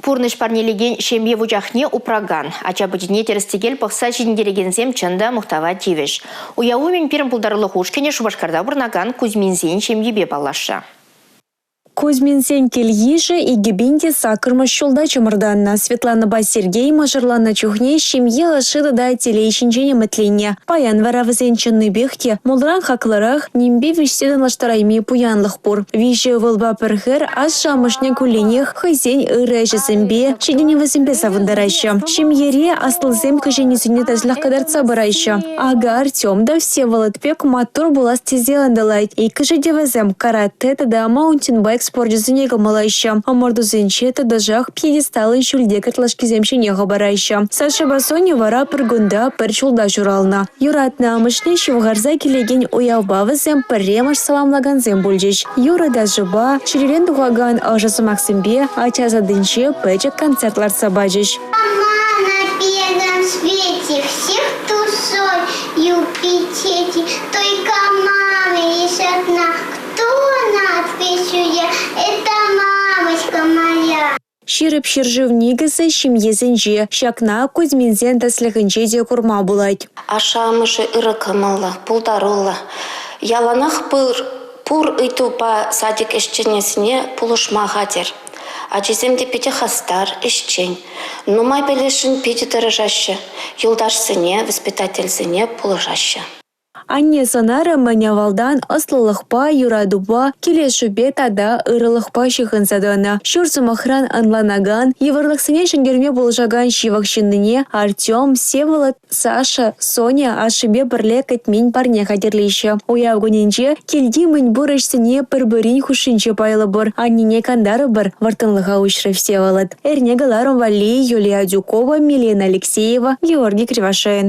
Пурнӑҫ парнелекен ҫемье вучахне упракан, ача-пӑчине тӗрӗс-тӗкел пӑхса ҫитӗнтерекенсем чӑн та мухтава тивӗҫ. Уяв умӗн пирӗн пултарулӑх ушкӑнӗ Шупашкарта пурӑнакан Кузьминсен ҫемйипе паллашрӗ. Кузьминсен кил-йышӗ 2008-мӗш ҫулта чӑмӑртаннӑ. Светланӑпа Сергей мӑшӑрланнӑ чухне ҫемье ӑшши тата телей ҫинчен ӗмӗтленнӗ. Паян вара вӗсен чӑннипех те мулран хаклӑрах, нимпе виҫсе танлаштарайми пуянлӑх пур. Виҫӗ ывӑлпа пӗр хӗр ашшӗ-амӑшне кулленех хӑйсен ырӑ ӗҫӗсемпе, ҫитӗнӗвӗсемпе савӑнтараҫҫӗ. Ҫемьере аслисем кӗҫӗннисене тӗслӗх кӑтартса пыраҫҫӗ. Акӑ Артем та Всеволод пек маттур пулас тесе ӑнтӑлать. Иккӗшӗ те вӗсем каратэ тата маунтинбайк спорчӗсене кӑмӑллаҫҫӗ. Ӑмӑртусенче тӑтӑшах пьедесталӑн ҫӳлти картлашкисем ҫине хӑпараҫҫӗ. Сашӑпа Соня вара пӗр кунта, пӗр ҫулта ҫуралнӑ. Юратнӑ амӑшне ҫывхарса килекен уявпа вӗсем пӗрремӗш саламлакансем пулчӗҫ. Юрӑ-ташӑпа, чӗререн тухакан ӑшӑ сӑмахсемпе ача садӗнче пӗчӗк концерт лартса пачӗҫ. Мама на первом свете всех душой любит дети, только мама лишь одна. Кто она, отвечу я, это мамочка моя. Ҫирӗп ҫӗршыв никӗсӗ ҫемьесенче. Ҫакна Кузьминсен тӗслӗхӗнче те курма пулать. Ашшӗ-амӑшӗ ырӑ кӑмӑллӑ, пултаруллӑ. Яланах пур ыйтупа садик ӗҫченӗсене пулӑшма хатӗр. Ачисем те питӗ хастар, ӗҫчен. Нумай пӗлесшӗн питӗ тӑрӑшаҫҫӗ, юлташсене, воспитательсене пулӑшаҫҫӗ. Анне сӑнарӗ мӗн авалтан ӑслӑлӑхпа, юратупа, килӗшӳпе тата ырӑлӑхпа ҫыхӑнса тӑнӑ. Ҫур сӑмахран ӑнланакан, йывӑрлӑхсене ҫӗнтерме пулӑшакан ҫывӑх ҫыннине Артем, Всеволод, Саша, Соня ашшӗпе пӗрле кӗтмен парне хатӗрлеҫҫӗ. Уяв кунӗнче килти мӗн пур ӗҫсене пӗр-пӗрин хушшинче пайлӑпӑр, аннене кантарӑпӑр, вӑрттӑнлӑха уҫрӗ Всеволод. Эрне кӑларӑм валли Юлия Адюкова, Милена Алексеева, Георгий Кривошеин.